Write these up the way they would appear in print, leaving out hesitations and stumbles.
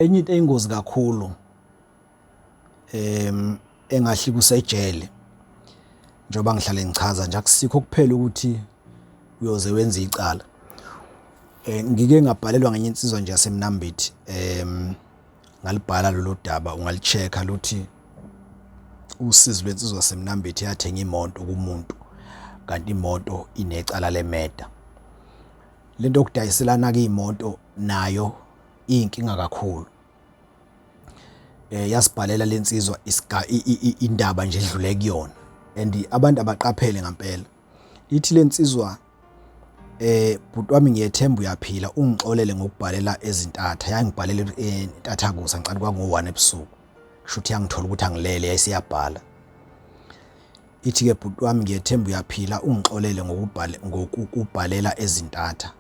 Enye into eyingozi kakhulu engahle kusejele njengoba ngihlale ngichaza nje akusikho kuphela ukuthi uyoze wenze icala. Ngike ngabhalelwa ngenye insizwa nje yaseMnambithi ngalibhala lolu daba ungali-check-a luthi usizi lwensizwa yaseMnambithi yathenga imoto kumuntu kanti imoto inecala lemeda. Lento yokudayiselana-ke iy'moto nayo iyinkinga kakhulu. Yasibhalela lensizwa indaba nje edlule kuyona and abantu abaqaphele ngampela. Ithi lensizwa bhuti wami ngiyethemba uyaphila ungixolele ngokubhalela ezintatha yangibhalela entathakusa ngicela kwango-1 ebusuku kusho ukuthi yangithola ukuthi angilele yayisiyabhala. Ithi-ke bhuti wami ngiyethemba uyaphila ungixolele ngokukubhalela ezintatha.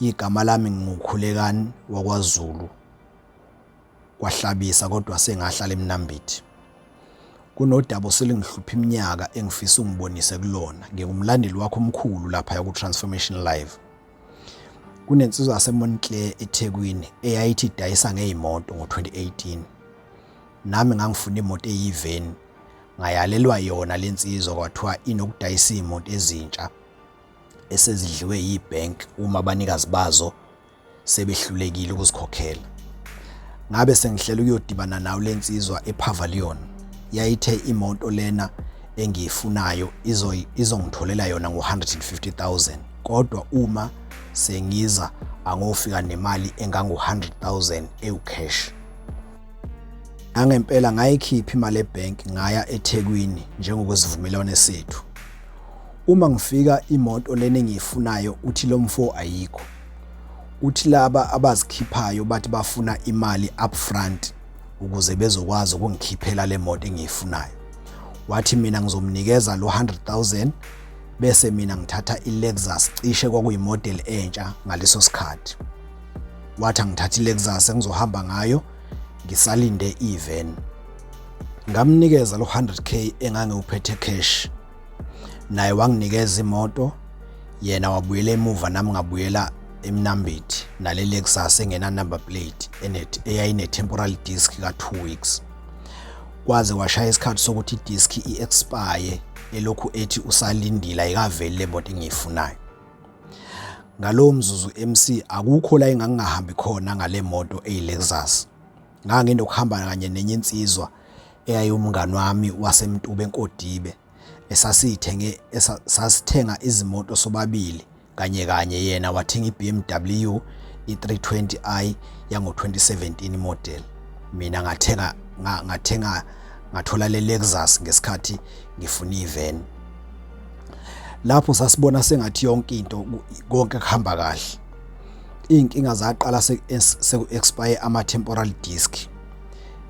Igama lami nginguKhulekani wakwaZulu kwaHlabisa kodwa sengahlala eMnambithi. Kunodaba oselingihlupha iminyaka engifisa ungibonise kulona. Ngingumlandeli wakho omkhulu laphaya ku-Transformation Live. Kunensizwa yaseMontclair eThekwini eyayithi idayisa ngey'moto ngo-2018. Nami ngangifuna imoto eyiveni ngayalelwa yona le nsizwa kwathiwa inokudayisa iy'moto ezintsha esezidliwe yi-bank uma abanikazi bazo sebehlulekile ukuzikhokhela. Ngabe sengihlela ukuyodibana nayo le nsizwa ePavilion. Yayithe imoto lena engiyifunayo izongitholela yona ngo-150,000 kodwa uma sengiza angofika nemali engango-100,000 ewu-cash. Nangempela ngayikhipha imali ebhenki ngaya eThekwini njengokwesivumelwano sethu. Uma ngifika imoto lena engiyifunayo uthi lo mfo ayikho. Uthi laba abazikhiphayo bathi bafuna imali upfront ukuze bezokwazi ukungikhiphela le moto engiyifunayo. Wathi mina ngizomnikeza lo 100,000 bese mina ngithatha i-Lexus cishe kwakuyimodel entsha ngaleso sikhathi. Wathi angithathe i-Lexus engizohamba ngayo ngisalinde i-van. Ngamnikeza lo 100k engangiwuphethe cash. Naye wanginikeza imoto yena wabuyela emuva nami ngabuyela eMnambithi nale Lexus engena number plate enet eyayine temporal disc ka 2 weeks. Kwaze kwashaya isikhathi sokuthi i-disc i-expire elokhu ethi usalindile ayikaveli le moto engiyifunayo. Ngalowo mzuzu MC akukho la engangingahambi khona ngale moto eyi-Lexus. Nganginokuhamba kanye nenye insizwa eyayiwumngani wami waseMtuba eNkodibe esasiyithenge sasithenga izimoto sobabili kanye kanye yena wathenga i-BMW i-320i yango-2017 model mina ngathenga ngathenga ngathola le Lexus ngesikhathi ngifuna i-van. Lapho sasibona sengathi yonke into konke kuhamba kahle. Iy'nkinga zaqala seku-expire ama-temporal disc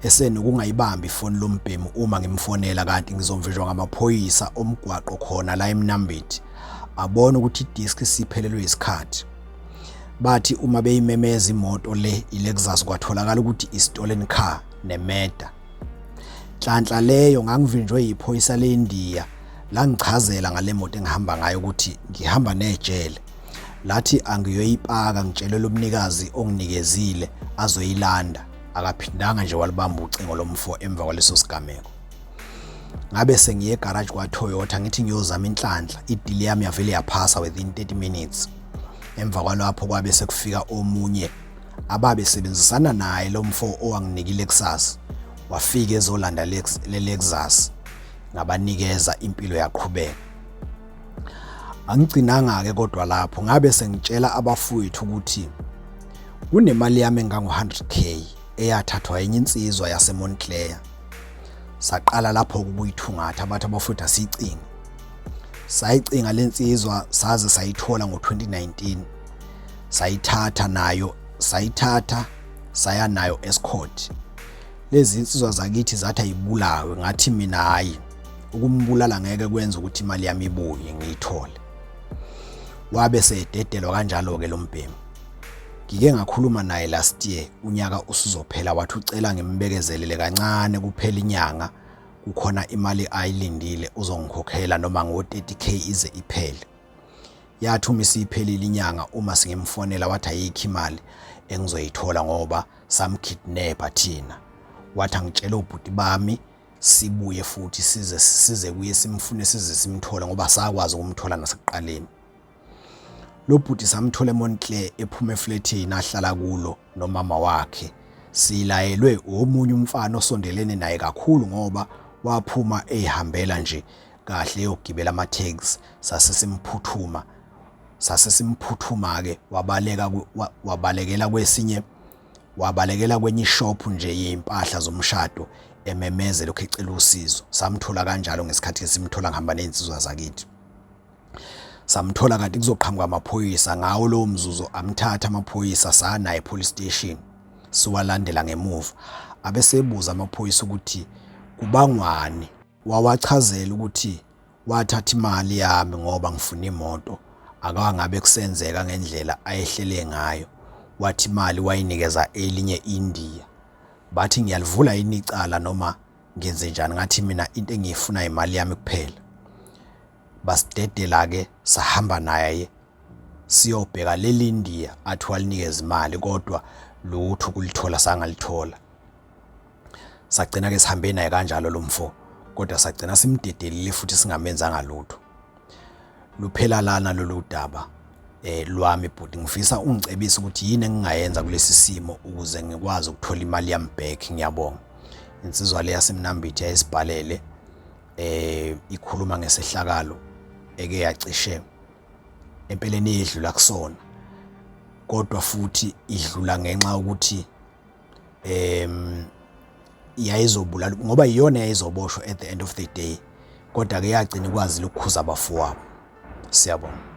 esenokungayibambi ifoni lombhemu uma ngimfonela kanti ngizomvinjwa ngamaphoyisa omgwaqo khona la eMnambithi abona ukuthi idisk isiphelelwe isikhathi. Bathi uma beyimemeza imoto le iLexus kwatholakala ukuthi i-stolen car nemeda. Nhlanhla leyo ngangivinjwe yiphoyisa leNdiya langichazela ngale moto engihamba ngayo ukuthi ngihamba nejele. Lathi angiyoyipaka ngitshele lomnikazi onginikezile azoyilanda. Akaphindanga nje walibamba ucingo lomfo emva kwaleso sigameko. Ngabe sengiye egarage kwaToyota ngithi ngiyozama inhlanhla, idili yami yavele yaphasa within 30 minutes. Emva kwalapho kwabe sekufika omunye ababesebenzisana naye lo mfo owanginika iLexus wafika ezolanda le Lexus ngabanikeza impilo yaqhubeka. Angigcinanga-ke kodwa lapho ngabe sengitshela abafowethu ukuthi kunemali yami engango-100k eyathathwa enye insizwa yaseMontclair. Saqala lapho ukuyithungatha bathi abafowethu asiyicinge. Sayicinga le nsizwa saze sayithola ngo-2019. Sayithatha nayo sayithatha saya nayo esikhodi. Lezi insizwa zakithi zathi ayibulawe ngathi mina hhayi ukumbulala ngeke kwenze ukuthi imali yami ibuye ngiyithole. Wabe sededelwa kanjalo-ke lo mbhemu. Ngike ngakhuluma naye last year unyaka usuzophela wathi ucela ngimbekezelele kancane kuphela inyanga kukhona imali ayilindile uzongikhokhela noma ngo-30k ize iphele. Yathi uma isiphelile inyanga uma singimfonela wathi ayikho imali engizoyithola ngoba samkidnapper thina. Wathi angitshele obhuti bami sibuye futhi size size kuye simfune size simthole ngoba sakwazi ukumthola nasekuqaleni. Lo bhuti samthola eMontclair ephuma eflethini ahlala kulo nomama wakhe. Silayelwe omunye umfana osondelene naye kakhulu ngoba waphuma eyihambela nje kahle eyogibela ama-taxi sase simphuthuma sase simphuthuma-ke wabaleka wabalekela kwesinye wabalekela kwenye ishophu nje yezimpahla zomshado ememeze lokhu ecela usizo. Samthola kanjalo ngesikhathi simthola ngihamba nezinsizwa zakithi. Samthola kanti kuzoqhamuka amaphoyisa ngawo lowo mzuzu amthatha amaphoyisa saya naye police station siwalandela ngemuva. Abesebuza amaphoyisa ukuthi kubangwani. Wawachazela ukuthi wathatha imali yami ngoba ngifuna imoto akangabe kusenzeka ngendlela ayehlele ngayo. Wathi imali wayinikeza elinye iNdiya. Bathi ngiyalivula yini icala noma ngenzenjani ngathi mina into engiyifuna imali yami kuphela. Basidedela ke sahamba naye siyobheka leli Ndiya athi walinikeza imali kodwa lutho ukulithola sangalithola. Sagcina ke sihambe naye kanjalo lo mfo kodwa sagcina simdedelile futhi singamenzanga lutho. Luphela lana lolu daba eh lwami bhuti ngifisa ungicebise ukuthi yini engingayenza kulesi simo ukuze ngikwazi ukuthola imali yami back ngiyabonga. Insizwa le yaseMnambithi yayisibhalele eh ikhuluma ngesehlakalo eke yacishe empeleni yedlula kusona kodwa futhi idlula ngenxa ukuthi em yayizobulala ngoba iyona yayizoboshwa at the end of the day kodwa ke yagcina ikwazi ukukhuza abafowabo. Siyabonga.